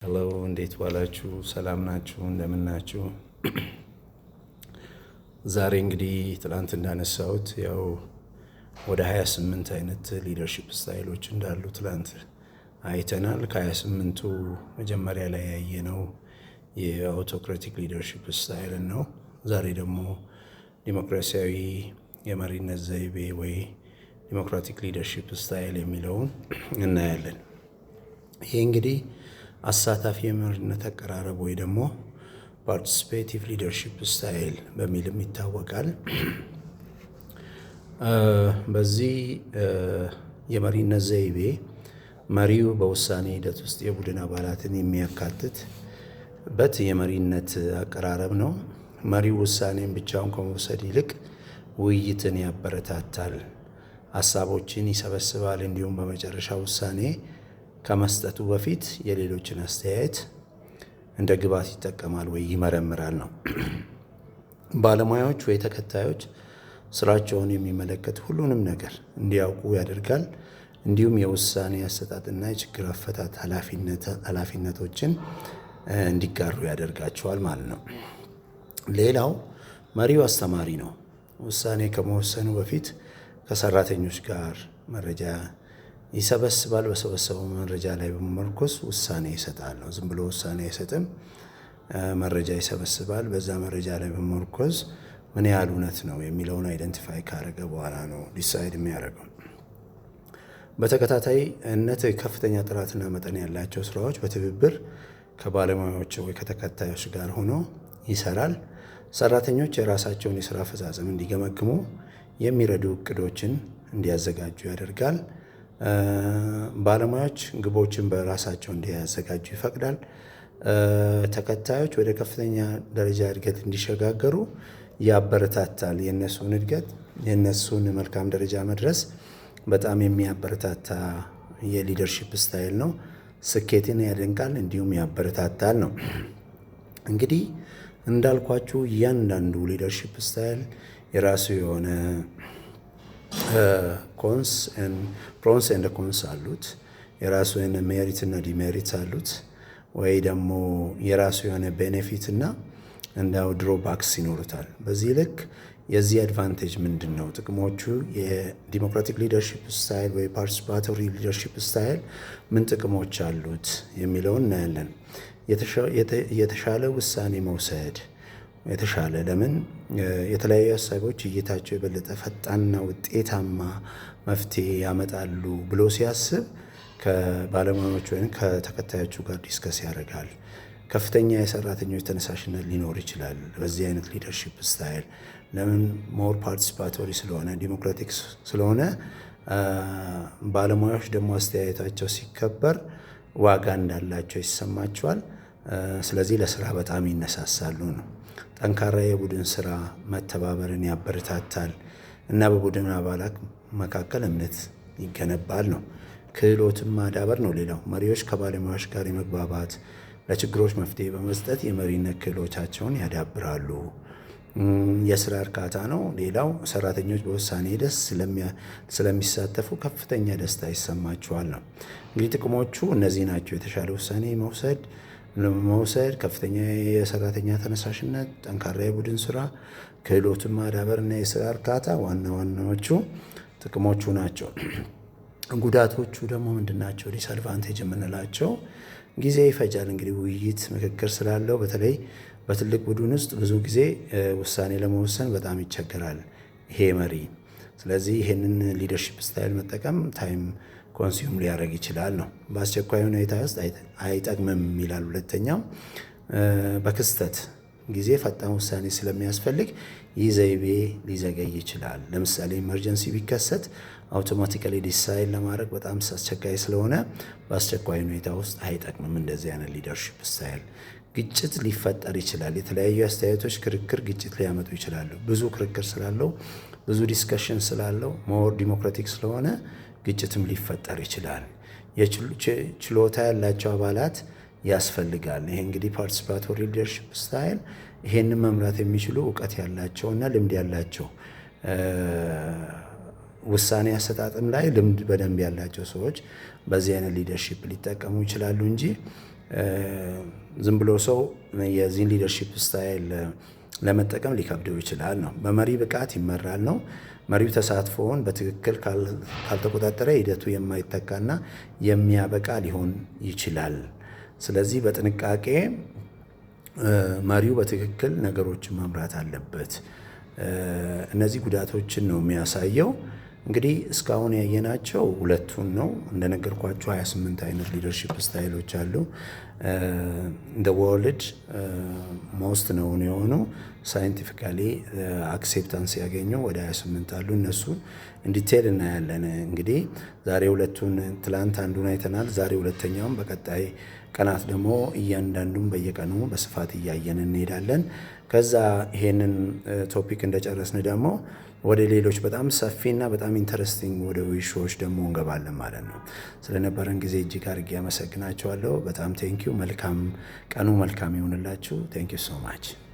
Hello፣ እንዴት ዋላችሁ? ሰላም ናችሁ? እንደምን ናችሁ? ዛሬ እንግዲህ ትላንት እንዳነሳሁት ያው ወደ 28 አይነት leadership style ኦች እንዳሉ ትላንት አይተናል። ከ28ቱ መጀመሪያ ላይ ያየነው የ autocratic leadership style ን ነው። ዛሬ ደግሞ ዲሞክራሲያዊ የመሪነት ዘይቤ ወይ democratic leadership style የሚለውን እናያለን። ይሄ እንግዲህ አሳታፊ የመሪነት አቀራረብ ወይ ደግሞ participative leadership style በሚልም ይታወቃል። በዚህ የመሪነት ዘይቤ መሪው በውሳኔ ሂደት ውስጥ የቡድን አባላትን የሚያካትትበት የመሪነት አቀራረብ ነው። መሪው ውሳኔን ብቻውን ከመውሰድ ይልቅ ውይይትን ያበረታታል፣ ሀሳቦችን ይሰበስባል፣ እንዲሁም በመጨረሻ ውሳኔ ከመስጠቱ በፊት የሌሎችን አስተያየት እንደ ግብዓት ይጠቀማል ወይ ይመረምራል ነው። ባለሙያዎች ወይ ተከታዮች ስራቸውን የሚመለከት ሁሉንም ነገር እንዲያውቁ ያደርጋል። እንዲሁም የውሳኔ አሰጣጥና የችግር አፈታት ኃላፊነቶችን እንዲጋሩ ያደርጋቸዋል ማለት ነው። ሌላው መሪው አስተማሪ ነው። ውሳኔ ከመወሰኑ በፊት ከሰራተኞች ጋር መረጃ ይሰበስባል። በሰበሰበው መረጃ ላይ በመመርኮዝ ውሳኔ ይሰጣል ነው። ዝም ብሎ ውሳኔ አይሰጥም። መረጃ ይሰበስባል። በዛ መረጃ ላይ በመመርኮዝ ምን ያህል እውነት ነው የሚለውን identify ካደረገ በኋላ ነው decide የሚያደርገው። በተከታታይነት ከፍተኛ ጥራትና መጠን ያላቸው ስራዎች በትብብር ከባለሙያዎች ወይ ከተከታዮች ጋር ሆኖ ይሰራል። ሰራተኞች የራሳቸውን የስራ አፈጻጸም እንዲገመግሙ የሚረዱ እቅዶችን እንዲያዘጋጁ ያደርጋል። ባለሙያዎች ግቦችን በራሳቸው እንዲያዘጋጁ ይፈቅዳል። ተከታዮች ወደ ከፍተኛ ደረጃ እድገት እንዲሸጋገሩ ያበረታታል። የእነሱን እድገት፣ የእነሱን መልካም ደረጃ መድረስ በጣም የሚያበረታታ የ leadership style ነው። ስኬትን ያደንቃል፣ እንዲሁም ያበረታታል ነው። እንግዲህ እንዳልኳችሁ እያንዳንዱ leadership style የራሱ የሆነ cons pros and cons አሉት። የራሱ የሆነ merit እና demerit አሉት። ወይ ደግሞ የራሱ የሆነ benefit እና እንዳው drawbacks ይኖሩታል። በዚህ ልክ የዚህ advantage ምንድን ነው? ጥቅሞቹ የ democratic leadership style ወይ participatory leadership style ምን ጥቅሞች አሉት የሚለውን እናያለን። የተሻለ ውሳኔ መውሰድ፣ የተሻለ ለምን የተለያዩ ሀሳቦች እይታቸው የበለጠ ፈጣንና ውጤታማ መፍትሄ ያመጣሉ ብሎ ሲያስብ ከባለሙያዎች ወይም ከተከታዮቹ ጋር discuss ያደርጋል። ከፍተኛ የሰራተኞች ተነሳሽነት ሊኖር ይችላል በዚህ አይነት leadership style። ለምን? More participatory ስለሆነ፣ ዲሞክራቲክ ስለሆነ፣ ባለሙያዎች ደግሞ አስተያየታቸው ሲከበር ዋጋ እንዳላቸው ይሰማቸዋል። ስለዚህ ለስራ በጣም ይነሳሳሉ ነው። ጠንካራ የቡድን ስራ መተባበርን ያበረታታል እና በቡድን አባላት መካከል እምነት ይገነባል ነው። ክህሎትን ማዳበር ነው ሌላው። መሪዎች ከባለሙያዎች ጋር የመግባባት፣ ለችግሮች መፍትሄ በመስጠት የመሪነት ክህሎታቸውን ያዳብራሉ። የስራ እርካታ ነው ሌላው። ሰራተኞች በውሳኔ ሂደት ስለሚሳተፉ ከፍተኛ ደስታ ይሰማቸዋል ነው። እንግዲህ ጥቅሞቹ እነዚህ ናቸው። የተሻለ ውሳኔ መውሰድ፣ ከፍተኛ የሰራተኛ ተነሳሽነት፣ ጠንካራ የቡድን ስራ፣ ክህሎትን ማዳበር እና የስራ እርካታ ዋና ዋናዎቹ ጥቅሞቹ ናቸው። ጉዳቶቹ ደግሞ ምንድን ናቸው? Disadvantage የምንላቸው ጊዜ ይፈጃል። እንግዲህ ውይይት፣ ምክክር ስላለው በተለይ በትልቅ ቡድን ውስጥ ብዙ ጊዜ ውሳኔ ለመወሰን በጣም ይቸገራል ይሄ መሪ። ስለዚህ ይሄንን leadership style መጠቀም time consume ሊያደርግ ይችላል ነው። በአስቸኳይ ሁኔታ ውስጥ አይጠቅምም ይላል። ሁለተኛው በክስተት ጊዜ ፈጣን ውሳኔ ስለሚያስፈልግ ይህ ዘይቤ ሊዘገይ ይችላል። ለምሳሌ emergency ቢከሰት automatically decide ለማድረግ በጣም አስቸጋሪ ስለሆነ በአስቸኳይ ሁኔታ ውስጥ አይጠቅምም እንደዚህ አይነት leadership style። ግጭት ሊፈጠር ይችላል። የተለያዩ አስተያየቶች ክርክር፣ ግጭት ሊያመጡ ይችላሉ። ብዙ ክርክር ስላለው፣ ብዙ discussion ስላለው፣ more democratic ስለሆነ ግጭትም ሊፈጠር ይችላል። ችሎታ ያላቸው አባላት ያስፈልጋል። ይሄ እንግዲህ participatory leadership style ይሄንን መምራት የሚችሉ እውቀት ያላቸው እና ልምድ ያላቸው፣ ውሳኔ አሰጣጥም ላይ ልምድ በደንብ ያላቸው ሰዎች በዚህ አይነት leadership ሊጠቀሙ ይችላሉ እንጂ ዝም ብሎ ሰው የዚህን leadership style ለመጠቀም ሊከብደው ይችላል ነው። በመሪ ብቃት ይመራል ነው። መሪው ተሳትፎውን በትክክል ካልተቆጣጠረ ሂደቱ የማይተካና የሚያበቃ ሊሆን ይችላል። ስለዚህ በጥንቃቄ መሪው በትክክል ነገሮችን መምራት አለበት። እነዚህ ጉዳቶችን ነው የሚያሳየው። እንግዲህ እስካሁን ያየናቸው ሁለቱን ነው። እንደነገርኳችሁ 28 አይነት leadership style ኦች አሉ። In the world most known የሆኑ scientifically acceptance ያገኙ ወደ 28 አሉ። እነሱን in detail እናያለን። እንግዲህ ዛሬ ሁለቱን፣ ትላንት አንዱን አይተናል። ዛሬ ሁለተኛውን፣ በቀጣይ ቀናት ደግሞ እያንዳንዱን በየቀኑ በስፋት እያየን እንሄዳለን። ከዛ ይሄንን topic እንደጨረስን ደግሞ ወደ ሌሎች በጣም ሰፊና በጣም interesting ወደ issue ዎች ደግሞ እንገባለን ማለት ነው። ስለነበረን ጊዜ እጅግ አድርጌ አመሰግናችኋለሁ። በጣም thank you። መልካም ቀኑ መልካም ይሁንላችሁ። Thank you so much።